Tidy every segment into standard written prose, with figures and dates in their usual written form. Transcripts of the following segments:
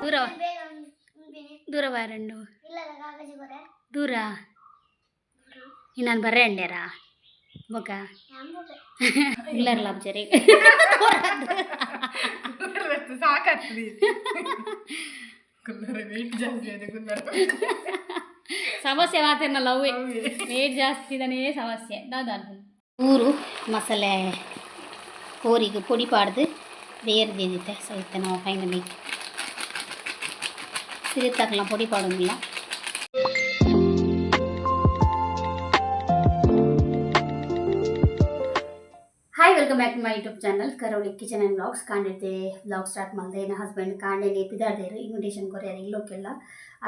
ದೂರ ದೂರ ಬಾರಂಡು ದೂರ ನಾನು ಬರ್ರೆ ಅಂಡ್ಯಾರಾ ಬೊಕ ಇಲ್ಲರಲ್ಲ ಅಬ್ಜರಿ. ಸಾಕಾಗ್ತದೆ ಕುಲ್ಲರೆ, ವೆಯ್ಟ್ ಜಾಸ್ತಿ ಆಯ್ತು ಕುಲ್ಲರೆ. ಸಮಸ್ಯೆ ಮಾತಿರ್ನಲ್ಲ ಅವೇ, ವೇಟ್ ಜಾಸ್ತಿ ಇದ್ದಾನೆ ಸಮಸ್ಯೆ. ದಾದ ಊರು ಮಸಾಲೆ ಕೋರಿಗೆ ಪೊಡಿ ಪಾಡ್ದು ಬೇರೆ ದೀದಿತ್ತೆ. ಸೊ ಇತ್ತೆ ನಾವು ಫೈನಲಿ ಸಿರಿತಾಕಲ ಪೊಡಿ ಪಾಡೋದಿಲ್ಲ. Hi, welcome back to my YouTube channel Karavali kitchen and vlogs. ಕಾಂಡೆತೆ vlog start ಮಾಡಿದೆ. ನನ್ನ ಹಸ್ಬೆಂಡ್ ಕಾಂಡೆ ಪಿದಾರ್ದೇರು ಇನ್ವಿಟೇಷನ್ ಕೊರ್ಯಾರ ಇಲ್ಲೋಕೆಲ್ಲ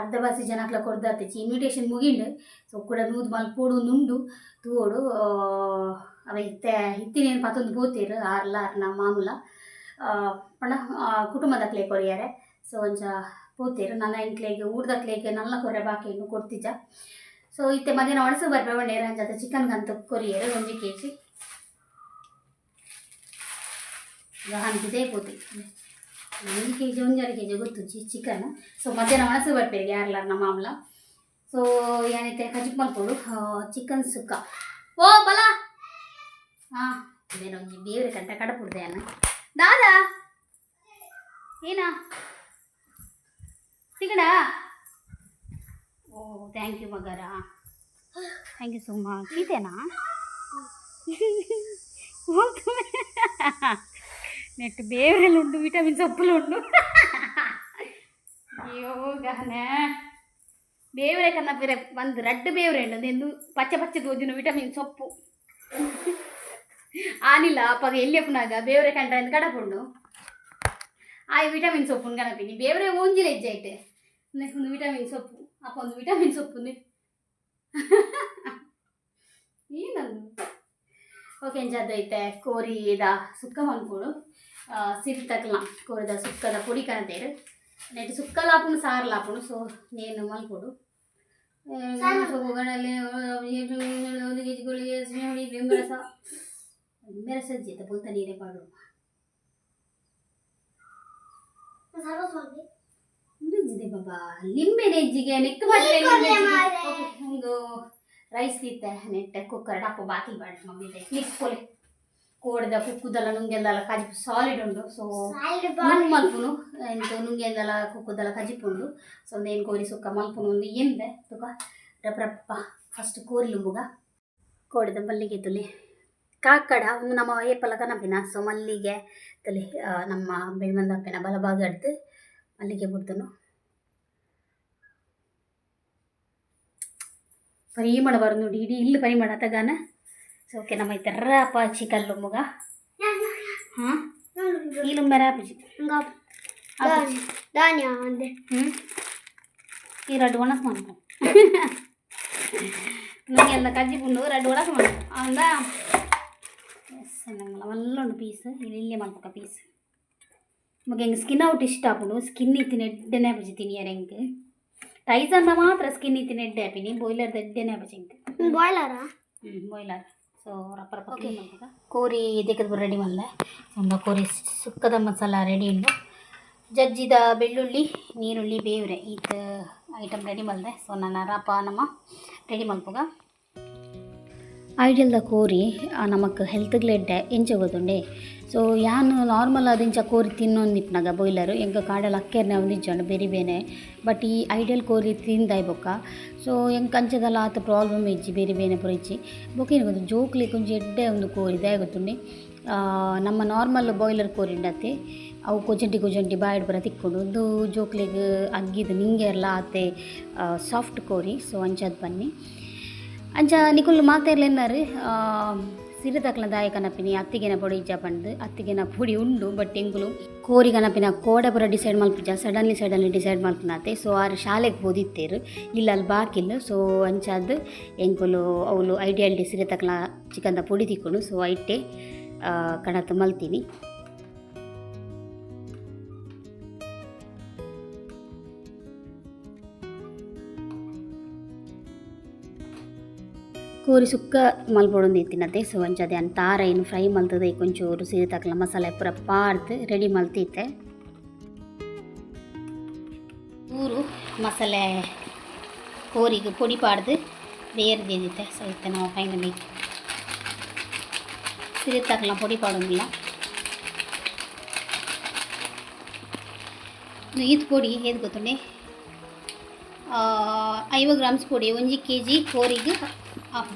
ಅರ್ಧ ಬಾಸಿ ಜನಕ್ಲ ಕೊರ್ದಾತಿಚ್ಚಿ. ಇನ್ವಿಟೇಷನ್ ಮುಗಿಂಡು. ಸೊ ಕೂಡ ನೂದು ಮಲ್ಪೋಡು ನುಂಡು ತೂವೋಡು. ಅವ ಇತ್ತೆ ಇತ್ತಿನೇನು ಪತ್ತೊಂದು ಪೋತೇರು ಆರ್ಲ ಆರ್ನ ಮಾಮೂಲ ಪಂಡ ಕುಟುಂಬದಕ್ಲೆ ಕೊರಿಯಾರೆ. ಸೊ ಒಂಜ ಪೋತೇರು ನನ್ನ ಎಂಕ್ಲೆಗ್ ಊರ್ದಕ್ಲೆಗ್ ನಲ್ಲ ಕೊರ್ರೆ ಬಾಕಿ ಇನ್ನು ಕೊಡ್ತಿಜ್ಜ. ಸೊ ಇತ್ತೆ ಮಧ್ಯಾಹ್ನ ಒಣಸು ಬರ್ಪೆ ಬಂಡೇರು ಅಂಚ ಚಿಕನ್ ಗಂತ ಕೊರಿಯರು 1 ಕೆಜಿ. ಗಹನ್ ಪೋತಿ 1 ಕೆಜಿ, 1.5 ಕೆಜಿ ಗೊತ್ತುಜ್ಜಿ ಚಿಕನ್. ಸೊ ಮಧ್ಯಾಹ್ನ ಒಣಸು ಬರ್ಪೇರಿಗೆ ಯಾರ್ಲಾರ ನಮ್ಮ ಮಾಮಲ. ಸೊ ಏನೈತೆ ಕಜಿಪ್ ಮಲ್ಪೊಡು ಚಿಕನ್ ಸುಕ್ಕ. ಓ ಬಲ ಹಾಂ ಒಂಜಿ ಬೇರೆ ಕಂಟ ಕಡಪುಡ್ದೆ ಅನ್ನ. ದಾದಾ ಏನಾ ಸಿಗಡ? ಓ, thank you ಮಗರ, thank you so much. ಇದೇನಾ ನೆಟ್ ಬೇವರೆಲ್ಲ ಉಂಟು, ವಿಟಮಿನ್ ಸೊಪ್ಪುಲು ಉಂಟು. ಅಯ್ಯೋ ಗಹನೆ ಬೇವರೆ ಕನ್ನ ಬೇರೆ ಒಂದು ರಡ್ಡು ಬೇವರೆ ಉಂಡು ಎಂದು ಪಚ್ಚೆ ಪಚ್ಚೆ ತೋಜುನ ವಿಟಮಿನ್ ಸೊಪ್ಪು ಆನಿಲ್ಲ. ಅಪ್ಪಾಗ ಎಲ್ಲಿ ಪುನಾಗ ಬೇವರೆ ಕಂಡ್ರೆ ಅಂದ್ ಕಡಪುಂಡು ಆಯ್ ವಿಟಮಿನ್ ಸೊಪ್ಪು ಕಣಪಿನಿ. ಬೇವರೆ ಒಂಜಿಲ ಹೆಜ್ಜೆ ಒಂದು ವಿಟಮಿನ್ ಸೊಪ್ಪು ಅಪ್ಪ ಒಂದು ವಿಟಮಿನ್ ಸೊಪ್ಪು ಏನಂದು. ಓಕೆ, ಎಂಜಾದೈತೆ ಕೋರಿದ ಸುಕ್ಕ ಮನ್ಪೊಡು. ಸಿರಿತಕ್ಲ ಕೋರಿದ ಸುಕ್ಕದ ಪೊಡಿ ಕನತೇರು. ನೆಟ್ ಸುಕ್ಕ ಲಾಪುಂಡು, ಸಾರು ಲಾಪುಂಡು. ಸೊ ನೇನು ಮಲ್ಪೊಡು. 1 ಕೆಜಿ ಬೆಂಬರಸ ಬೆಂಬರಸ ಜೀತ ಪುಲ್ತ ನೀರೇ ಪಾಡು. ಉಂದಿದೆ ಬಾಬಾ ಲಿಂಬೆ ನೆಜ್ಜಿಗೆ ನೆಕ್. ಓಕೆ, ಒಂದು ರೈಸ್ ಇತ್ತೆ ನೆಟ್ಟ ಕುಕ್ಕರ್ ಡಪ್ಪ ಬಾಕಿ ಬಾಡ್ ಮಮ್ಮಿ ಕ್ಲಿಕ್ ಪೋಲೆ. ಕೋಡ್ದ ಕುಕ್ಕುದಲ್ಲ ನುಂಗೆಲ್ದಲ್ಲ ಕಜಿಪು ಸಾಲಿಡ್ ಉಂಡು. ಸೊ ನುಂಗ್ ಮಲ್ಪುನು ಎಂತ ನುಂಗೆಲ್ದಲ್ಲ ಕುಕ್ಕುದಲ್ಲ ಕಜಿಪು ಉಂಡು. ಸೊ ಒಂದು ಕೋರಿ ಸುಕ್ಕ ಮಲ್ಪುನು ಒಂದು ಎಂದೆ ತುಕ ರಪ್ಪ ರಪ್ಪ. ಫಸ್ಟ್ ಕೋರಿ ಲುಂಬುಗ. ಕೋಡಿದ ಮಲ್ಲಿಗೆ ತುಲಿ ಕಾಕಡ ಒಂದು ನಮ್ಮ ಏಪಲ ಕನಪಿನ. ಸೊ ಮಲ್ಲಿಗೆ ತುಲಿ ನಮ್ಮ ಬೆಳ್ಮಂದಪ್ಪನ ಬಲಭಾಗ ಅಡ್ದು ಮಲ್ಲಿಗೆ ಬುಡ್ದನು. ಪರಿಮಳ ಬರಂದುಂಡು ಇಡೀ ಇಲ್ಲು ಪರಿಮಳ ತಗಾನ. ಸೊ ಓಕೆ, ನಮ್ಮ ಇತರ ಚಿಕನ್ ಲುಂಬುಗ. ಹಾಂ, ಈ ಲುಂಬೆರ ಆಪುಜಿ. ಧಾನ್ಯ ಅಂದೆ. ಹ್ಞೂ, ಈ ರಡ್ಡು ಒಣಸ್ ಮನ್ಪು ನುಂಗೆಲ್ಲ ಕಜ್ಜಿ ಪುಂಡು ರಡ್ಡು ಒಣಸ್ ಮನ್ಪು ಅಂದ. ಎಸ್, ನಂಗಲ ಮಲ್ಲ ಪೀಸ್ ಇಲ್ಲಿ ಇಲ್ಲೇ ಮಲ್ಪಕ ಪೀಸ್. ಮಗ ಎಂಗ್ ಸ್ಕಿನ್ ಔಟ್ ಇಷ್ಟ ಆಪುಂಡು. ಸ್ಕಿನ್ ಇತ್ತಿನ ಎಡ್ಡೆನೆ ಆಪುಜಿ ತಿನಿಯರ ಎಂಕ್. ಟೈಸನ್ನ ಮಾತ್ರ ಸ್ಕಿನ್ ಇತ್ತಿನ ಎಡ್ಡೆ ಆಪಿನಿ, ಬಾಯ್ಲರ್ ಎಡ್ಡೆನೆ ಆಪುಜಿ ಎಂಕ್. ಬಾಯ್ಲರಾ? ಹ್ಞೂ, ಬಾಯ್ಲರ್. ಸೊ ರಪ್ಪ ರಪ್ಪ ಕ್ಲೀನ್ ಮಲ್ಪುಗ. ಕೋರಿ ಇದಕ್ಕೆ ರೆಡಿ ಮಲ್ಲೆ. ಒಂದು ಕೋರಿ ಸುಕ್ಕದ ಮಸಾಲ ರೆಡಿ ಉಂಡು. ಜಜ್ಜಿದ ಬೆಳ್ಳುಳ್ಳಿ, ನೀರುಳ್ಳಿ, ಬೇವ್ರೆ ಈತ ಐಟಮ್ ರೆಡಿ ಮಲ್ದೆ. ಸೊ ನಾನು ರಪ ನಮ್ಮ ರೆಡಿ ಮಲ್ಪುಗ. ಐಡಿಯಲ್ದ ಕೋರಿ ನಮಕ್ ಹೆಲ್ತ್ಗ್ಲ ಎಡ್ಡೆ. ಎಂಚ ಗೊತ್ತುಂಡೆ? ಸೊ ಯಾನ್ ನಾರ್ಮಲ್ ಆದ್ ಇಂಚ ಕೋರಿ ತಿನ್ನೊಂದಿಪ್ಪುನಗ ಬಾಯ್ಲರ್ ಎಂಕ್ ಕಾಡಲ್ ಅಕ್ಕೆರ್ನೆ ಒಂದಿಜ್ಜಂಡು ಬೇರಿ ಬೇನೆ. ಬಟ್ ಈ ಐಡಿಯಲ್ ಕೋರಿ ತಿಂದಾಯ್ ಬೊಕ್ಕ ಸೊ ಎಂಕ್ ಅಂಚದಲ್ಲ ಆತ್ ಪ್ರಾಬ್ಲಮ್ ಇಜ್ಜಿ, ಬೇರೆ ಬೇನೆ ಪೂರ ಇಜ್ಜಿ. ಬೊಕ ಏನು ಗೊತ್ತು, ಜೋಕ್ಲೆಗ್ ಒಂಜಿ ಎಡ್ಡೆ ಒಂದು ಕೋರಿ. ದಾಯೆ ಗೊತ್ತುಂಡೆ? ನಮ್ಮ ನಾರ್ಮಲ್ ಬಾಯ್ಲರ್ ಕೋರಿ ಉಂಡತ್ತೆ, ಅವು ಕೊಜಂಟಿ ಕೊಜಂಟಿ ಬಾಯಿಡ್ ಪೂರ ತಿಕ್ಕುಂಡು. ಉಂದು ಜೋಕ್ಲೆಗ್ ಅಗ್ಗಿದ್ ನಿಂಗೆರ್ಲ ಆತೆ ಸಾಫ್ಟ್ ಕೋರಿ. ಸೊ ಅಂಚಾದ್ ಬನ್ನಿ. ಅಂಚ ನಿಕುಲು ಮಾತೆರ್ಲ ಎನ್ನರ್ ಸಿರಿತಕ್ಲ ದಾಯೆ ಕನಪಿನಿ, ಅತ್ತಿಗೆನ ಪೊಡಿ ಇಜ್ಜ ಪಂದ್. ಅತ್ತಿಗೆನ ಪೊಡಿ ಉಂಡು, ಬಟ್ ಎಂಕುಲು ಕೋರಿ ಕನಪಿನ ಕೋಡೆ ಪೂರ ಡಿಸೈಡ್ ಮಲ್ಪುಜ, ಸಡನ್ಲಿ ಸಡನ್ಲಿ ಡಿಸೈಡ್ ಮಲ್ಪುನಾತೆ. ಸೊ ಆರು ಶಾಲೆಗೆ ಪೋದಿತ್ತೇರು, ಇಲ್ಲ ಅಲ್ಲಿ ಬಾಕಿಲ್ಲ. ಸೊ ಅಂಚಾದ್ ಎಂಕುಲು ಅವುಲು ಐಡಿಯಾಲಿಟಿ ಸಿರಿತಕ್ಲ ಚಿಕನ್ದ ಪೊಡಿ ತಿಕ್ಕುಂಡು. ಸೊ ಐಟೆ ಕಣತ್ ಮಲ್ತೀನಿ. ಕೋರಿ ಸುಕ್ಕ ಮಲ್ಪೊಡೊಂದು ಇತ್ತಿನತೆ. ಸೊ ಅಂಚಾದ್ ಯಾನ್ ತಾರಾಯಿನ್ ಫ್ರೈ ಮಲ್ತುದು ಒಂಚೂರು ಸಿರಿತಕ್ಲ ಮಸಾಲೆ ಪೂರ ಪಾಡ್ದ್ ರೆಡಿ ಮಲ್ತಿತ್ತೆ. ಮಸಾಲೆ ಕೋರಿಗೆ ಪೊಡಿ ಪಾಡ್ದು ಬೇರೆ ದೀದಿತ್ತೆ. ಸೊ ಇತ್ತೆ ನಾವು ಫೈನಲಿ ಸಿರಿತಾಕಲ ಪೊಡಿ ಪಾಡೋಂಗಿಲ್ಲ. ಇದು ಪೊಡಿ ಏದು ಗೊತ್ತುಂಡೆ? 50 ಗ್ರಾಮ್ಸ್ ಪೊಡಿ 1 ಕೆಜಿ ಕೋರಿಗೆ ಹಾಫ್.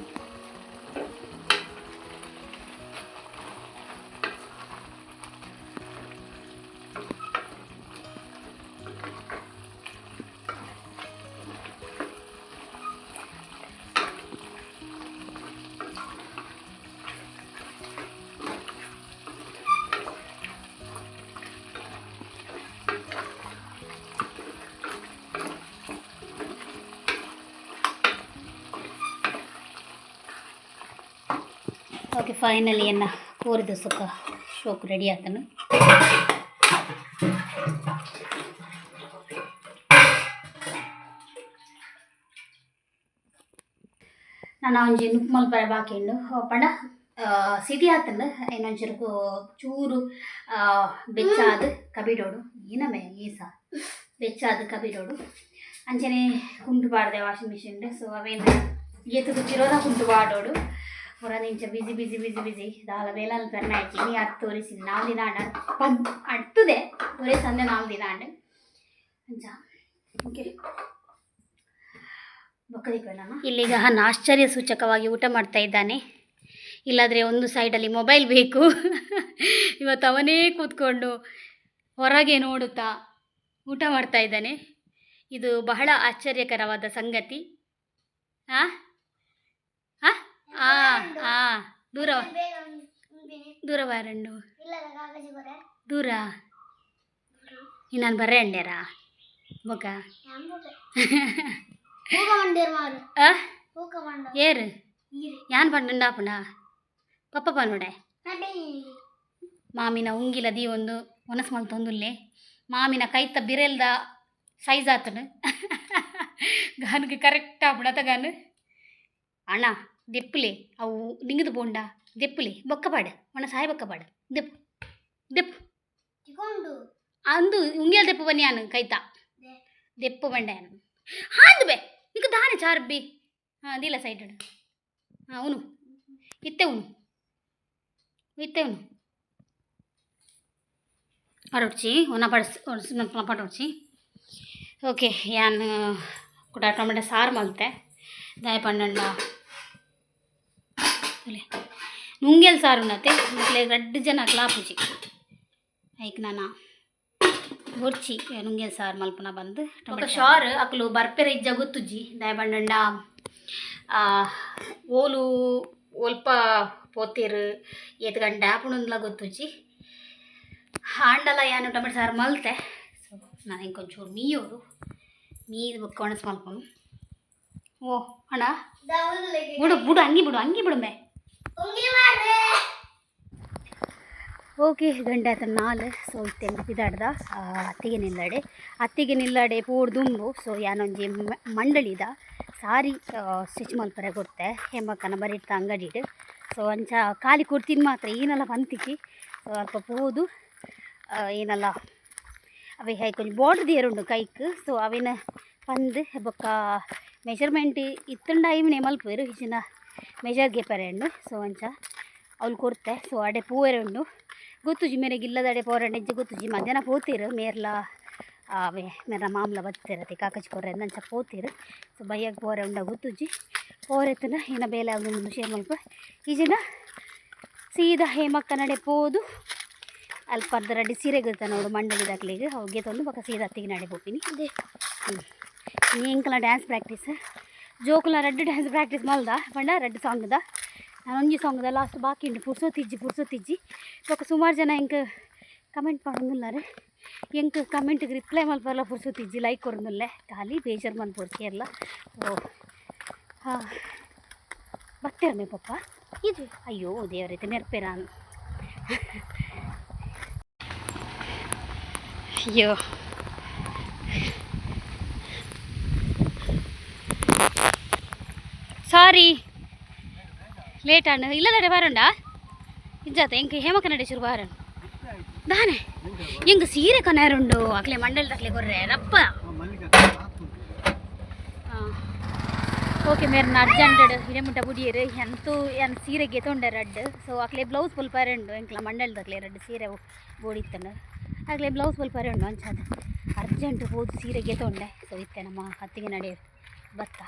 ಓಕೆ, ಫೈನಲಿ ಎನ್ನ ಕೋರಿದ ಸುಕ್ಕ ಶೋಕ್ ರೆಡಿ ಆತನು. ನಾನು ಒಂಜಿ ನುಪ್ಪು ಮಲ್ಪರೆ ಬಾಕಿ ಉಂಡು. ಪಂಡ ಸಿಟಿ ಆತಂಡು, ಇನ್ನೊಂಚೂರು ಚೂರು ಬೆಚ್ಚಾದ್ ಕಬಿಡೋಡು. ಏನಮೆ ಈಸ ಬೆಚ್ಚಾದ್ ಕಬಿಡೋಡು. ಅಂಚನೆ ಕುಂಟು ಪಾಡ್ದೆ ವಾಷಿಂಗ್ ಮಿಷಿನ್. ಸೊ ಅವೇನು ಏತುಕು ಚಿರೋದ ಕುಂಟು ಪಾಡೋಡು. ಹೊರ ಇಂಚ ಬಿಸಿ ಬಿಸಿ ಬಿಸಿ ಬಿಸಿ ದಾಲ ಬೇಲಾಲ್ ಪೆರ್ನ ಆಯ್ತು. ಇನಿ ಅರ್ಥ ತೋರಿಸಿ 4 ದಿನ ಆಂಡ ಪದ್ ಅಡ್ತದೆ. ಒರೇ ಸಂದೆ 4 ದಿನ ಆಂಡ್ ಅಂಚ. ಓಕೆ, ಇಲ್ಲಿಗ ಹನ್ ಆಶ್ಚರ್ಯ ಸೂಚಕವಾಗಿ ಊಟ ಮಾಡ್ತಾ ಇದ್ದಾನೆ. ಇಲ್ಲಾದರೆ ಒಂದು ಸೈಡಲ್ಲಿ ಮೊಬೈಲ್ ಬೇಕು. ಇವತ್ತು ಅವನೇ ಕೂತ್ಕೊಂಡು ಹೊರಗೆ ನೋಡುತ್ತಾ ಊಟ ಮಾಡ್ತಾ ಇದ್ದಾನೆ. ಇದು ಬಹಳ ಆಶ್ಚರ್ಯಕರವಾದ ಸಂಗತಿ. ಆ ಆ ಆ ಆ ದೂರ ದೂರ ಬಾರಂಡು ದೂರ. ನಾನು ಬರ್ರೆ ಅಂಡೇರಾ ಬೊಕ? ಆ ಏರು ಯಾನ್ ಪಂಡುಂಡಾಪುಂಡ ಪಪ್ಪ ಪನ್ನುಡೆ. ಮಾಮಿನ ಉಂಗಿಲ ದೀ ಒಂದು ಒನಸ್ ಮಲ್ತೊಂದುಲ್ಲೆ. ಮಾಮಿನ ಕೈತ ಬಿರೆಲ್ದ ಸೈಜ್ ಆತನು ಗಾನ್ಗೆ ಕರೆಕ್ಟ್ ಆಪುಂಡು ಅತ ಗಾನು. ಅಣ್ಣ, ದೆಪ್ಪುಲೆ, ಅವು ಡಿಂಗದ ಬೋಂಡ ದೆಪ್ಪುಲೆ. ಬೊಕ್ಕ ಪಾಡು ಒಣ ಸಾಯ, ಬೊಕ್ಕ ಪಾಡು. ದೆಪ್ಪು ದೆಪ್ಪು ಅಂದು ಉಂಗಿಯಲ್ ದೆಪ್ಪು ಬನ್ನಿ. ಯಾನು ಕೈತ ದೆಪ್ಪು ಬಂಡೆ ಯಾನು ಹಾಂದು ಬೇ ನಿಕ್ಕ ದಾನೆ ಚಾರ್ಬಿ. ಹಾಂ, ದೀಲ ಸೈಡ್. ಹಾಂ, ಉನು ಇತ್ತೆ, ಉನು ಇತ್ತೆ ಉನು. ಪಡೊಡ್ಚಿ ಒನ ಪಡ್ಸ್ ಪಡೊಡ್ಚಿ. ಓಕೆ, ಯಾನ್ ಕುಡ ಟೊಮೆಟೊ ಸಾರು ಮಲ್ತೆ. ದಾಯ ಪಂಡಂಡ ನುಂಗೆಲ್ ಸಾರು ಉನ್ನತೆ ಮೊಕ್ಲೆ ರಡ್ಡ್ ಜನ ಆಪುಜಿ. ಐಕ್ ನಾನ ಬೊರ್ಚಿ ನುಂಗೆಲ್ ಸಾರು ಮಲ್ಪುನ ಬಂದು ಟೊಮೆಟೊ ಶಾರು. ಅಕ್ಲು ಬರ್ಪೆರ ಇಜ್ಜ ಗೊತ್ತುಜ್ಜಿ. ದಾಯ ಪಂಡಂಡ ಓಲು ಒಲ್ಪ ಪೋತೇರು, ಏತ್ ಗಂಟೆ ಆಪುಂಡುಂದ್ಲ ಗೊತ್ತುಜ್ಜಿ. ಆಂಡಲ ಯಾನು ಟೊಮೆಟೊ ಸಾರು ಮಲ್ತೆ. ಸೊ ನಾನು ಇಂಕೊಂಚೂರು ಮೀಯೋಡು, ಮೀದು ಬೊಕ್ಕ ಒಣಸ್ ಮಲ್ಪುನು. ಓ ಅಣ್ಣ, ಬಿಡು ಬಿಡು, ಅಂಗಿ ಬಿಡು, ಅಂಗಿ ಬಿಡು ಮೇ. ಓಕೆ, ಗಂಟೆ ಆತ 4. ಸೊ ಇತ್ತೆ ಪಿದಾಡ್ದ ಅತ್ತಿಗೆ ನಿಲ್ಲಡೆ. ಅತ್ತಿಗೆ ನಿಲ್ಲಡೆ ಪೋಡ್ ದುಂಬು ಸೊ ಯಾನೊಂಜಿ ಮಂಡಳಿದ ಸಾರಿ ಸ್ಟಿಚ್ ಮಲ್ಪರೆ ಕೊರ್ತೆ ಹೇಮಕ್ಕನ ಬರಿತ ಅಂಗಡಿಡ್. ಸೊ ಅಂಚ ಖಾಲಿ ಕೊಡ್ತೀನಿ ಮಾತ್ರ ಏನಲ್ಲ ಪಂತಿಜಿ. ಸೊ ಅಲ್ಪ ಪೋದು ಏನಲ್ಲ ಅವೆ ಹೈ ಕೊಂಚ ಬಾರ್ಡ್ರ್ ದಿಯರುಂಡು ಕೈಕ್. ಸೊ ಅವೆನ ಪಂದ್ ಬೊಕ್ಕ ಮೆಜರ್ಮೆಂಟ್ ಇತ್ತುಂಡ ಐವನೆ ಮಲ್ಪುವೆರು, ಇಜ್ಜಿಂಡ ಮೆಜರ್ ಗೆಪರೆ ಉಂಡು. ಸೊ ಅಂಚ ಅವ್ಲು ಕೊರ್ತೆ. ಸೊ ಅಡೆ ಪೂವೆರೆ ಉಂಡು. ಗೊತ್ತುಜಿ ಮೇರೆಗೆ ಇಲ್ಲದಡೆ ಪೋರಂಡ ಇಜ್ಜಿ ಗೊತ್ತುಜಿ. ಮಧ್ಯಾಹ್ನ ಪೋತೀರು ಮೇರ್ಲ ಅವೇ ಮೇರ ಮಾಮಲ ಬತ್ತೆರತೆ ಕಾಕಜಿ ಕೊರ್ರೆ ಅಂಚ ಪೋತೀರು. ಸೊ ಬಯ್ಯಗ್ ಪೋರೆ ಉಂಡ ಗೊತ್ತುಜಿ. ಪೋರೆತ್ತುಂಡ ಏನ ಬೇಲೆ ಆಗುಂಡು ಶೇರ್ ಮಲ್ಪ. ಇಜ್ಜಿಂಡ ಸೀದಾ ಹೇಮಕ್ಕ ನಡೆ ಪೋದು ಅಲ್ಪ ಅರ್ಧ ರಡ್ಡಿ ಸೀರೆ ಗೊತ್ತ ನೋಡು ಮಂಡಳಿದಾಕ್ಲಿಗೆ ಅವು ಗೆತೊಂದು ಬೊಕ್ಕ ಸೀದಾ ಅತ್ತಿಗೆ ನಡೆ ಪೋಪಿನಿ. ಎಂಕಲ ಡ್ಯಾನ್ಸ್ ಪ್ರಾಕ್ಟೀಸ್ ಜೋಕುಲ ರಡ್ಡ್ ಡ್ಯಾನ್ಸ್ ಪ್ರಾಕ್ಟೀಸ್ ಮಲ್ದ ಪಂಡ ರಡ್ಡ್ ಸಾಂಗ್ದ. ನಾನು ಒಂಜಿ ಸಾಂಗ್ದ ಲಾಸ್ಟ್ ಬಾಕಿ ಉಂಡು. ಪುರ್ಸೊತ್ತಿಜ್ಜಿ, ಪುರ್ಸೊತ್ತಿಜ್ಜಿ. ಬೊಕ್ಕ ಸುಮಾರು ಜನ ಎಂಕ್ ಕಮೆಂಟ್ ಪಾಡೊಂದುಲ್ಲಾರೆ. ಎಂಕ್ ಕಮೆಂಟ್ಗೆ ರಿಪ್ಲೈ ಮಲ್ಪರ್ಲ ಪುರ್ಸೊತ್ತಿಜ್ಜಿ. ಲೈಕ್ ಕೊರೊಂದುಲ್ಲೆ, ಖಾಲಿ ಬೇಜಾರು ಮನ್ಪೊಡ್ಚಿ ಎಲ್ಲ. ಸೊ ಹಾಂ, ಬತ್ತೆರ್ ಪಪ್ಪ ಇದು. ಅಯ್ಯೋ ದೇವರೈತೆ ಮೆರ್ಪೆರಾನ್. ಅಯ್ಯೋ, ಸಾರಿ, ಲೇಟ್ ಆಂಡ್. ಇಲ್ಲದಡೆ ಬಾರಂಡ ಇಜ್ಜಾತ ಎಂಕ್ ಹೇಮಕ ನಡೆ ಶುರು ಬಾರನ್ ದಾನೆ. ಎಂಕ್ ಸೀರೆ ಕನಾರುಂಡು. ಅಕ್ಲೆ ಮಂಡಲದಕ್ಲೆ ಕೊರ್ರೆ ರಪ್ಪ. ಓಕೆ ಮೇರ್ನ ಅರ್ಜೆಂಟ್ ಇಡೆ ಮುಟ್ಟ ಬುಡಿಯರು ಎಂತೂ ಏನು ಸೀರೆ ಗೆತೊಂಡೆ ರಡ್ಡ್. ಸೊ ಅಕ್ಲೆ ಬ್ಲೌಸ್ ಪಲ್ಪಾರೆ ಉಂಡು ಎಂಕ್ಲ ಮಂಡಲದಕ್ಲೆ ರಡ್ಡ್ ಸೀರೆ ಬೋಡಿತ್ತಂಡು ಅಕ್ಲೆ ಬ್ಲೌಸ್ ಪಲ್ಪಾರೆ ಉಂಡು ಅಂಚಾದ ಅರ್ಜೆಂಟ್ ಪೋದು ಸೀರೆ ಗೆತೊಂಡೆ. ಸೊ ಇತ್ತೆ ನಮ್ಮ ಅತ್ತಿಗೆ ನಡೆ ಬತ್ತ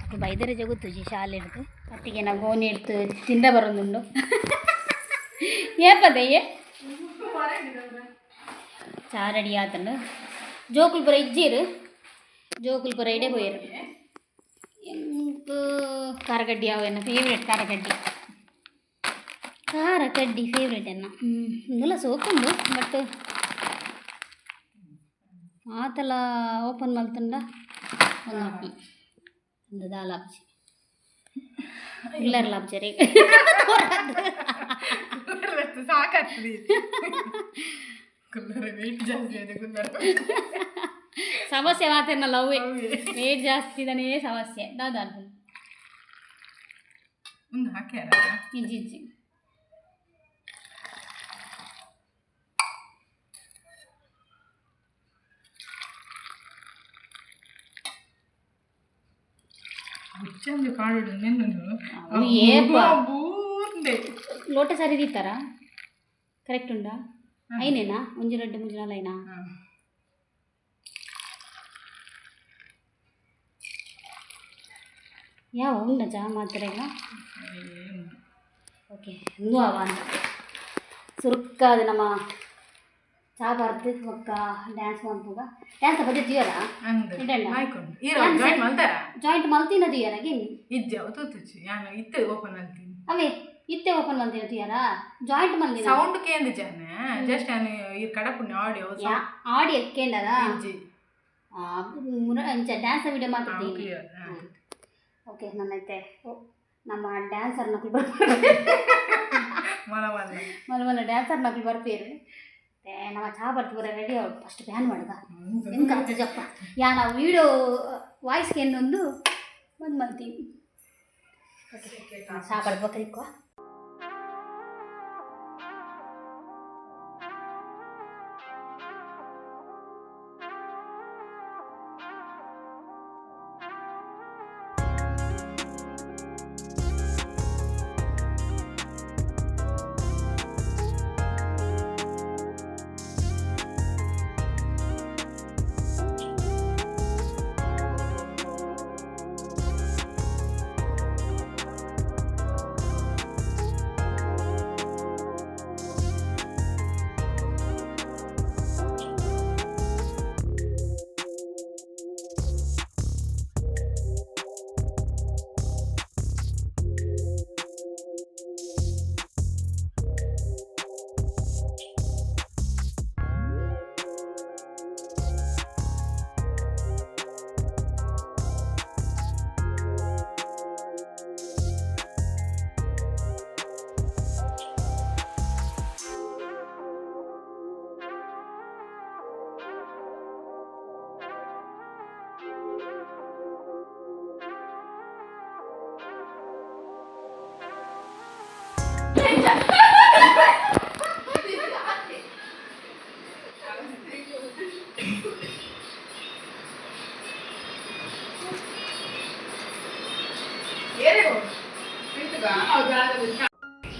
ಅಕ್ಲು ಬೈದರೆ ಜಗುತ್ತುಜಿ ಶಾಲೆ ಹಿಡ್ದು ಅತ್ತಿಗೆ ನಾ ಗೋಣಿ ಹಿಡ್ದು ತಿಂದ ಬರೋದುಂಡು ಏಪದಯ್ಯೆ ಚಾರಡಿ ಆತಂಡು ಜೋಕುಲ್ ಪುರ ಇಜ್ಜೀರು ಜೋಕುಲ್ ಪುರ ಇಡೆ ಪೋಯರು. ಎಂಕ್ ಖಾರಕಡ್ಡಿ ಅವು ಎನ್ನ ಫೇವ್ರೇಟ್. ಖಾರಕಡ್ಡಿ ಖಾರ ಕಡ್ಡಿ ಫೇವ್ರೇಟ್ ಎನ್ನ. ಇಂದೆಲ್ಲ ಸೋಕುಂಡು ಬಟ್ ಆತಲ ಓಪನ್ ಮಲ್ತುಂಡ ಒಂದು ಒಂದು ದಾಲ್ ಆಪ್ಜಿ ಉಲ್ಲರ್ಲ ಆಪ್ಜರಿ. ಸಾಕಾಗ್ತದೆ, ಕುಲ್ಲರೆ ವೆಯ್ಟ್ ಜಾಸ್ತಿ ಆಯ್ತು ಕುಲ್ಲರ. ಸಮಸ್ಯೆ ಮಾತಿರ್ನಲ್ಲ ಅವೇ, ವೇಟ್ ಜಾಸ್ತಿ ಇದ್ದಾನೆ ಸಮಸ್ಯೆ ದಾದ. ಒಂದು ಹಾಕ್ಯಾರ. ಇಜ್ಜಿ ಇಜ್ಜಿ. ಹುಚ್ಚಂದು ಕಾಡು ನೆನ್ನು. ಅವು ಏಪ. ಬೂಂದೆ. ಲೋಟ ಸರಿ ದೀತಾರ ಕರೆಕ್ಟ್ ಉಂಡಾ? ಐನೇನಾ? ಒಂಜಿ ರಡ್ಡು ಮೂಜಿ ನಾಲ್ ಐನಾ? ಯಾವ ಉಂಡ ಚಾ ಮಾತ್ರೆಗ? ಓಕೆ, ಇಂದು ಅವ ಸುರುಕ್ಕಾದ ನಮ್ಮ ಚಾ ಬರ್ದು ಬೊಕ್ಕ ಡ್ಯಾನ್ಸ್ ಮಲ್ಪುಗ. ಡ್ಯಾನ್ಸ್ ಬದಿ ತೀಯರ. ಅಂದ್. ಇಡಣ್ಣ. ಆಯ್ಕೊಂಡು ಈರ ಜಾಯಿನ್ ಮಲ್ತಾರ. ಜಾಯಿಂಟ್ ಮಲ್ತಿನ ತೀಯರ ಗಿನ್ನಿ. ಇಜ್ಜೆ ಅವು ತೂತುಚ್ಚಿ ಯಾನು ಇತ್ತೆ ಓಪನ್ ಅಲ್ತೀನಿ. ಅವೇ ಇತ್ತೆ ಓಪನ್ ಮಲ್ತಿನ ತೀಯರ ಜಾಯಿಂಟ್ ಮಲ್ದಿನ. ಸೌಂಡ್ ಕೇಂದ್ರ ಜನ ಜಸ್ಟ್ ಯಾನು ಈ ಕಡಪುಣ್ಯ ಆಡಿಯೋ. ಯಾ ಆಡಿ ಎಕ್ಕೇಂಡದ. ಇಜ್ಜಿ. ಅಂಚ ಡ್ಯಾನ್ಸ್ ವಿಡಿಯೋ ಮಾತಾಡ್ತೀನಿ. ಕ್ಲಿಯರ್. ಓಕೆ, ನನ್ನೈತೆ ನಮ್ಮ ಡ್ಯಾನ್ಸರ್ ನಕಲು ಬರ್ತಾರೆ. ಮಲ ಮಲ್ಲ. ಮಲ್ಲ ಮಲ್ಲ ಡ್ಯಾನ್ಸರ್ ನಕಲು ಬರ್ತೀರಿ. ನಮ್ಮ ಚಹಾ ಬರ್ತೀವಿ ರೆಡಿ ಅವ್ರು. ಫಸ್ಟ್ ಬ್ಯಾನ್ ಮಾಡುದ ಎಂತ ಜಪ್ಪ ಯಾ ನಾವು ವೀಡಿಯೋ ವಾಯ್ಸ್ಗೆ ಇನ್ನೊಂದು ಬಂದ್ ಮಲ್ತೀವಿ. ಓಕೆ, ಚಹಾ ಪಡ್ಬೇಕ್ರಿಕ್ವ.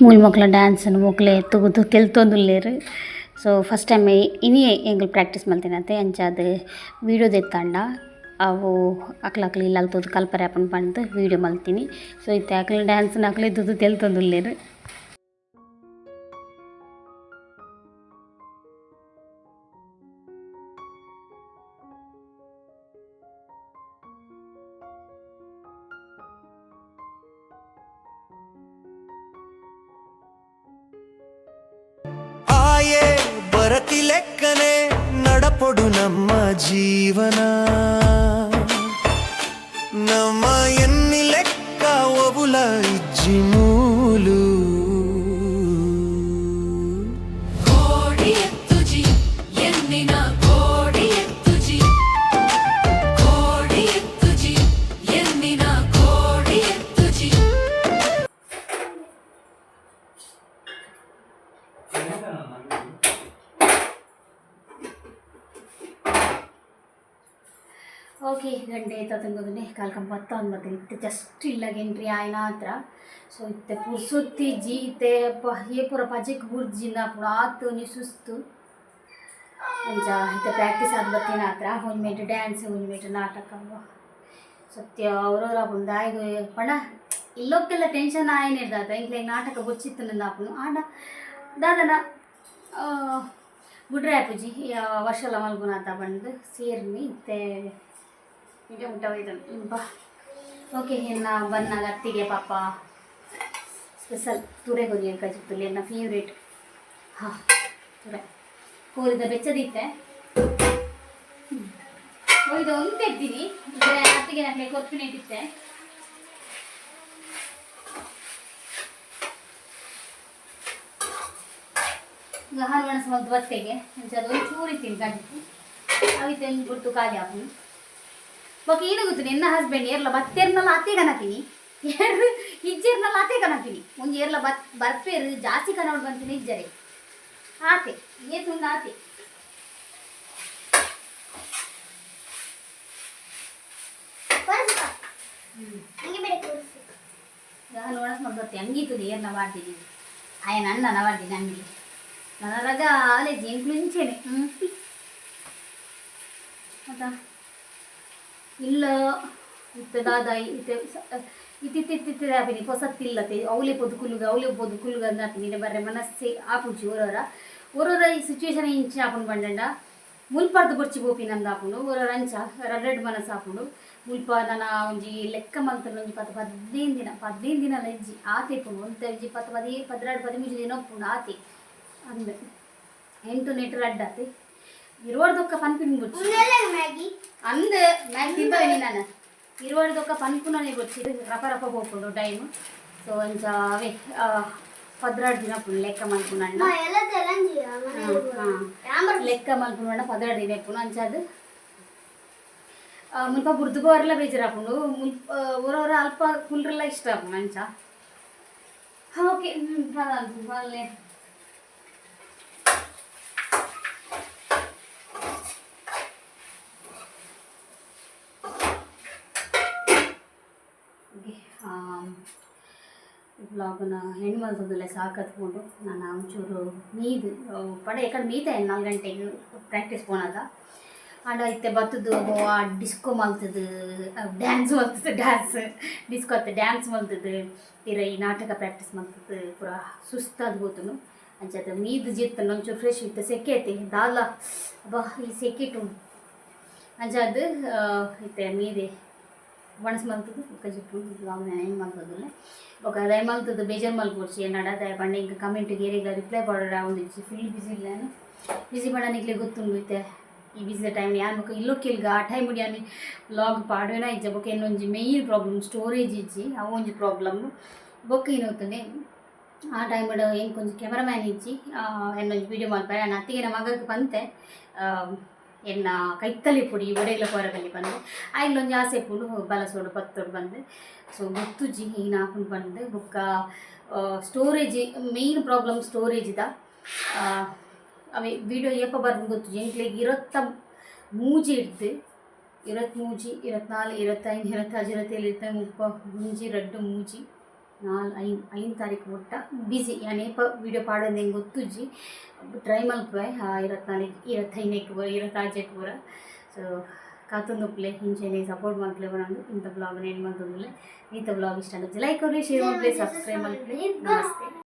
ಮೂಲು ಮೊಕ್ಲ ಡ್ಯಾನ್ಸ್ ಮೊಕ್ಲೆ ತೂದು ತೆಲ್ತೊಂದುಲ್ಲೆರ್. ಸೊ ಫಸ್ಟ್ ಟೈಮ್ ಇನಿ ಎಂಕುಲು ಪ್ರಾಕ್ಟೀಸ್ ಮಲ್ತಿನತೆ. ಅಂಚಾದ್ ವೀಡಿಯೋ ದೆತ್ತಾಂಡ ಅವು ಅಕ್ಲಕ್ಲು ಇಲ್ಲಲ್ ತೂದು ಕಲ್ಪರೆ ಆಪುಂಡು ಪಂದ್ ವೀಡಿಯೋ ಮಲ್ತಿನಿ. ಸೊ ಇತ್ತೆ ಅಕ್ಲ್ನ ಡ್ಯಾನ್ಸ್ ಅಕ್ಲೆ ತೂದು ತೆಲ್ತೊಂದುಲ್ಲೆರ್. ಆಯೆ ಬರತಿ ಲೆಕ್ಕನೆ ನಡಪೊಡು ನಮ್ಮ ಜೀವನ ನಮ್ಮ ಎನ್ನಿ ಲೆಕ್ಕ ಒಬುಲ ಇಜ್ಜಿ ಮೂಲು. ಕೋಡಿ ಎತ್ತುಜಿ ಎನ್ನಿನ ಕೋಡಿ ಎತ್ತುಜಿ ಕೋಡಿ ಎತ್ತುಜಿ ಎನ್ನಿನ ಕೋಡಿ ಎತ್ತುಜಿ. ಓಕೆ, ಗಂಟೆ ಏತಾತಂಗೋದನ್ನೇ ಕಾಲ್ಕಂಬ ಬತ್ತ ಒಂದು ಬತ್ತೀನಿ ಇತ್ತೆ ಜಸ್ಟ್ ಇಲ್ಲಾಗ ಎಂಟ್ರಿ ಆಯ್ನ ಹತ್ರ. ಸೊ ಇತ್ತೆ ಪುರ್ಸೊತ್ತಿ ಜೀತೆ ಏ ಪೂರ ಪಜೆಕ್ ಬುರ್ಜಿಂದ ಪೂರ ಆತು ಒಂಜಿ ಸುಸ್ತು. ಅಂಚ ಇತ್ತೆ ಪ್ರಾಕ್ಟೀಸ್ ಆದ್ ಬತ್ತೀನಿ ಹತ್ರ. ಒಂಜಿ ಮೇಟ್ ಡ್ಯಾನ್ಸ್, ಒಂಜಿ ಮೇಟ್ ನಾಟಕ. ಸತ್ಯ ಅವರವರ ಆಪುಂಡು. ದಾಯಗ್ ಪಂಡ ಇಲ್ಲೊಕ್ಕೆಲ್ಲ ಟೆನ್ಷನ್ ಆಯ್ನಿರ್ದಾತ. ಇಂಕ್ಲೆ ನಾಟಕ ಬೊಚ್ಚಿತ್ತು ನಂದು ಆಂಡ ದಾದನ ಬುಡ್ರೆ ಆಪುಜಿ. ವರ್ಷಲ ಮಲ್ಪುನಾತ ಪಂದ್ ಸೇರ್ನಿ ಇತ್ತೆ ಇಡೆ ಊಟ ಒಯ್ದನು ಬಾ. ಓಕೆ, ಇನ್ನು ಬನ್ನಾಗ ಅತ್ತಿಗೆ ಪಾಪ ಸ್ಪೆಷಲ್ ತುರೆ ಗೊಂಜಿ ಕಜಿತ್ತುಲಿ, ಎನ್ನ ಫೇವ್ರೇಟ್. ಹಾಂ, ತುರೆ ಕೋರಿದ ಬೆಚ್ಚದಿತ್ತೆ ಒಯ್ದು ಉಂಟೆದ್ದೀನಿ. ಅತ್ತಿಗೆ ನಮಗೆ ಕೊರ್ಪಿನ ಇಟ್ಟಿತ್ತೆ. ಗಹನ್ ಮೆಣಸು ಮಲ್ತು ಬತ್ತೆಗೆ ಅಂಚ ಅದು ಒಂದು ಚೂರು ಇತ್ತೀನಿ ಕಜಿಪ್ಪು ಅವಿತ್ತೆ ಒಂಜಿ ಬುಡ್ತು ಖಾಲಿ ಆಪುಂಡು. ಬೊಕ ಏನು ಗೊತ್ತು, ನಿನ್ನ ಹಸ್ಬೆಂಡ್ ಏರ್ಲ ಬತ್ತೇರ್ನಲ್ಲ ಅತ್ತೆ ಕನಪಿನಿ, ಏರ್ ಇಜ್ಜೇರ್ನಲ್ಲ ಅತ್ತೆ ಕನಪಿನಿ. ಒಂಜಿ ಏರ್ಲ ಬತ್ ಬರ್ಪೇರು ಜಾಸ್ತಿ ಕನವಡು ಬಂತೀನಿ ಇಜ್ಜರೆ ಆತೆ ಏತುಂಡು ಆತೆ. ಗಹನ್ ಮೆಣಸು ಮಲ್ತು ಬತ್ತೆ ಅಂಗೀತದೆ ಏರ್ನ ಮಾಡ್ತೀನಿ ಆಯನ ಅಣ್ಣನ ಮಾಡ್ತೀನಿ ಅಂಗಿ ನನ್ನ ರಗಾಲೆ ಜಿಂಕ್ಲು. ಹ್ಞೂ ಅದ ಇಲ್ಲ ಇತ್ತೆ ದಾದಾಯಿ ಇತ್ತೆ ಇತ್ತಿತ್ತಿತ್ತಿತ್ತೆ ಆಪಿನಿ ಪೊಸತ್ತಿಲ್ಲತೆ. ಅವಲೇ ಪೊದು ಕುಲ್ಲುಗ, ಅವಲೇ ಪೊದು ಕುಲ್ಲುಗ ಅಂದ್ ಆಪಿನಿ ಬರ್ರೆ ಮನಸ್ಸೆ ಆಪುಜಿ. ಓರೋರ ಓರೋರ ಈ ಸಿಚುವೇಶನ್ ಇಂಚ ಆಪುಂಡು ಪಂಡಂಡ ಮುಲ್ಪರ್ದು ಬೊರ್ಚಿ ಪೋಪಿ ನಂದು ಆಪುಂಡು. ಓರೋರ ಅಂಚ ರಡ್ಡ್ ಮನಸ್ಸು ಆಪುಂಡು. ಮುಲ್ಪ ನನ ಒಂಜಿ ಲೆಕ್ಕ ಮಲ್ತಂಡ ಒಂಜಿ 10 15 ದಿನ, 15 ದಿನ ಇಜ್ಜಿ ಆತೆ ಇಪ್ಪುಂಡು. ಒಂತೆ ಒಂಜಿ 10 12 13 ದಿನ ಉಪ್ಪುಂಡು ಆತೆ. ಅಂದ್ ಎಂಟು ನೆಟ್ ರಡ್ಡಾತೆ ಇರುವರ್ದೊಕ್ಕ ಪನ್ಪಿನ ಬೊಚ್ಚಿ. ಅಂದ್ ಮ್ಯಾಗಿ ತಿಂಪವೆ ನಾನು. ಇರುವರ್ದೊಕ್ಕ ಪನ್ಪುನನೆ ಬೊಚ್ಚಿ. ರಪ ರಪ ಪೋಪುಂಡು ಟೈಮ್. ಸೊ ಅಂಚ ಅವೇ 12 ದಿನ ಪುಂಡು ಲೆಕ್ಕ ಮಲ್ಪುನಣ್ಣ. ಲೆಕ್ಕ ಮಲ್ಪುನಣ್ಣ 12 ದಿನ ಇಪ್ಪುಂಡು. ಅಂಚ ಅದು ಮುಲ್ಪ ಬುಡ್ದು ಬೋರೆಲ್ಲ ಬೇಜಾರಾಪುಂಡು. ಮುಲ್ಪ ಊರವರ ಅಲ್ಪ ಕುಲ್ರೆಲ್ಲ ಇಷ್ಟ ಆಪುಂಡು ಅಂಚ. ಓಕೆ, ಅಲ್ಲೇ. ಓಕೆ, ವ್ಲಾಗ್ನ ಹೆಣ್ಣು ಮಲ್ತದಲ್ಲೇ ಸಾಕತ್ಕೊಂಡು ನಾನು ಒಂಚೂರು ಮೀದು ಪಡ ಯಾಕಂದ್ರೆ ಮೀತೆ 4 ಗಂಟೆಗೆ ಪ್ರಾಕ್ಟೀಸ್ ಪೋನಾಗ. ಆಂಡ ಇತ್ತೆ ಬತ್ತದು ಆ ಡಿಸ್ಕೋ ಮಲ್ತದು, ಡ್ಯಾನ್ಸ್ ಮಲ್ತದು, ಡ್ಯಾನ್ಸ್ ಡಿಸ್ಕೋ ಅತ್ತೆ ಡ್ಯಾನ್ಸ್ ಮಲ್ತದು, ಪಿರ ಈ ನಾಟಕ ಪ್ರಾಕ್ಟೀಸ್ ಮಲ್ತದು ಪೂರ ಸುಸ್ತಾದ ಹೋತನು. ಅಂಚದ ಮೀದು ಜಿತ್ತನ ಒಂಚೂರು ಫ್ರೆಶ್ ಇತ್ತು. ಸೆಕೆ ಐತಿ ದಾಲ ಅಬ್ಬಾ ಈ ಸೆಕೆಟು. ಅಂಚ ಅದು ಇತ್ತೆ ಮೀದೆ ಒಣಸ್ ಮಲ್ತದು ಕಜಿಪ್ಪು. ವ್ಲಾಗ್ನ ಏನು ಮಲ್ತದಿಲ್ಲ. ಬೊಕ ದಯ ಮಲ್ತದು ಬೇಜಾರು ಮಲ್ಪೊಡ್ಚಿ ಎನ್ನಡ. ದಯ ಪಂಡ ಇಂಕ ಕಮೆಂಟ್ಗೆ ಏರೆಗ್ಲ ರಿಪ್ಲೈ ಪಾಡೋಡ ಆವೊಂದಿಜ್ಜಿ. ಫುಲ್ ಬಿಸಿ ಇಲ್ಲ ನಾನು. ಬಿಸಿ ಪಂಡ ನಿಕ್ಲೆ ಗೊತ್ತುಂಡು ಇತ್ತೆ ಈ ಬಿಸಿ ಟೈಮ್ ಯಾನ್ ಬೊಕ ಇಲ್ಲೊಕ್ಕೆಲ್ಗ ಆ ಟೈಮ್ ಯಾನ್ ವ್ಲಾಗ್ ಪಾಡುವೆನ ಇಜ್ಜ. ಬೊಕ ಇನ್ನೊಂಜಿ ಮೇಯ್ನ್ ಪ್ರಾಬ್ಲಮ್ ಸ್ಟೋರೇಜ್ ಇಜ್ಜಿ, ಅವು ಒಂಜಿ ಪ್ರಾಬ್ಲಮ್. ಬೊಕ್ಕ ಏನೋತುಂಡೆ ಆ ಟೈಮ್ ಎಂಕ್ ಒಂಜಿ ಕ್ಯಾಮರಾಮ್ಯಾನ್ ಇಜ್ಜಿ ಎನ್ನೊಂಜಿ ವೀಡಿಯೋ ಮಲ್ಪರೆ. ಯಾನ್ ಅತ್ತಿಗೆನ ಮಗಗ್ ಪಂತೆ, ಎನ್ನ ಕೈತಲ್ಲಿ ಪುಡಿ ಒಡೆಗ್ಲ ಪೋರ ಬಲ್ಲಿ ಪಂದ್. ಆಯ್ಲೊಂಜಿ ಆಸೆ ಇಪ್ಪುಂಡು ಬಲಸೋಡು ಪತ್ತೋಡು ಬಂದು. ಸೊ ಗೊತ್ತುಜ್ಜಿ ಈನ ಆಪುಂಡು ಪಂದ್. ಬೊಕ್ಕ ಸ್ಟೋರೇಜ್ ಮೇಯ್ನ್ ಪ್ರಾಬ್ಲಮ್ ಸ್ಟೋರೇಜ್ದ. ಅವೆ ವೀಡಿಯೋ ಏಪ ಬರ್ಪುಂಡು ಗೊತ್ತುಜ್ಜಿ. ಎಂಕ್ಲೆಗ್ 23 ಇಡ್ದು 23, 24, 25, 26, 27, 28, 30, 1, 2, 3, 4, 5, 5 ತಾರೀಕು ಮುಟ್ಟ ಬಿಸಿ. ಯಾನ್ ಏಪ ವೀಡಿಯೋ ಪಾಡೊಂದು ಎಂಕ್ ಗೊತ್ತುಜ್ಜಿ. ಟ್ರೈ ಮಲ್ಪುವೆ 24 25ಕ್ಕೆ ಪೂರ 26ಕ್ಕೆ ಪೂರ. ಸೊ ಕಾತೊಂದುಪ್ಪುಲೆ, ಇಂಚೆನೆ ಸಪೋರ್ಟ್ ಮಲ್ಪುಲೆ ಪನೊಂದು ಇಂಥ ವ್ಲಾಗ್ನ ಎಂಡ್ ಮಲ್ತೊಂದುಲ್ಲೆ. ಈತ ವ್ಲಾಗ್ ಇಷ್ಟ ಆಂಡ ಲೈಕ್ ಕೊರ್ಲೆ, ಶೇರ್ ಮಲ್ಪುಲೆ, ಸಬ್ಸ್ಕ್ರೈಬ್ ಮಲ್ಪುಲೆ. ನಮಸ್ತೆ.